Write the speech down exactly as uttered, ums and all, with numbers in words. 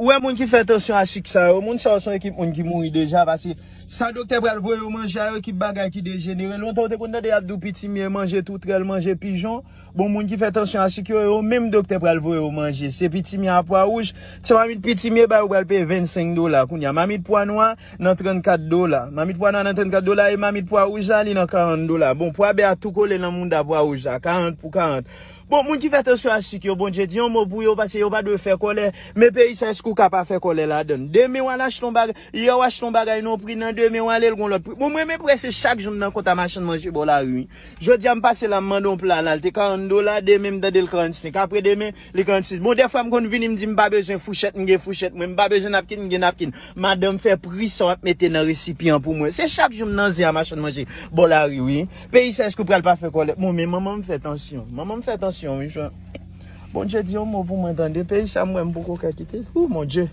Ou wè moun ki fè tansyon a sik sa yo, moun sa yo se yon ekip moun ki mouri deja, paske sa doktè pral voye yo manje a yo, ekip bagay ki dejenere. Lontan ou te konn tande y ap di w pitimye manje toutrèl, manje pijon. Bon, moun ki fè tansyon a sik yo, yo menm doktè pral voye yo manje. Se pitimye a pwa wouj, se mamit pitimye ba yo pral peye vennsenk dola. Kounye a, mamit pwa nwa nan trannkat dola. Mamit pwa nwa nan trannkat dola e mamit pwa wouj la, li nan karant dola. Bon, pwa bè a tou kole nan mounda pwa wouj la, karant pou karant. Bon, moun ki fè tansyon a sik yo, Bondye di yon mo pou yo, paske yo pa dwe fè kòlè. Men peyi sa, èske w ka pa fè kòlè ladan l? Demen w al achte yon bagay, yè w achte yon bagay nan yon pri, nan demen w ale l gon lòt pri. Bon, mwen, men prèske chak jou m nan kont a machann manje bò lari, wi. Jodi a, m pase la, m mande yon pla la, l te karant dola, demen m tande l karannsenk. Apre demen, li karannsis. Bon, dèfwa m konn vini, m di m pa bezwen fouchèt, m gen fouchèt mwen, m pa bezwen napkin, m gen napkin. Madanm fè pri sa w ap mete nan resipyan pou mwen. Se chak jou m nan zen a machann manje bò lari, wi. Peyi sa, èske w pral pa fè kòlèt? Bon, men manman m fè tansyon. Manman m fè tansyon, wi, Jan. Bondye di yon mo pou mwen tande. Peyi sa, m wè m poko ka kite. Ou, Bondye.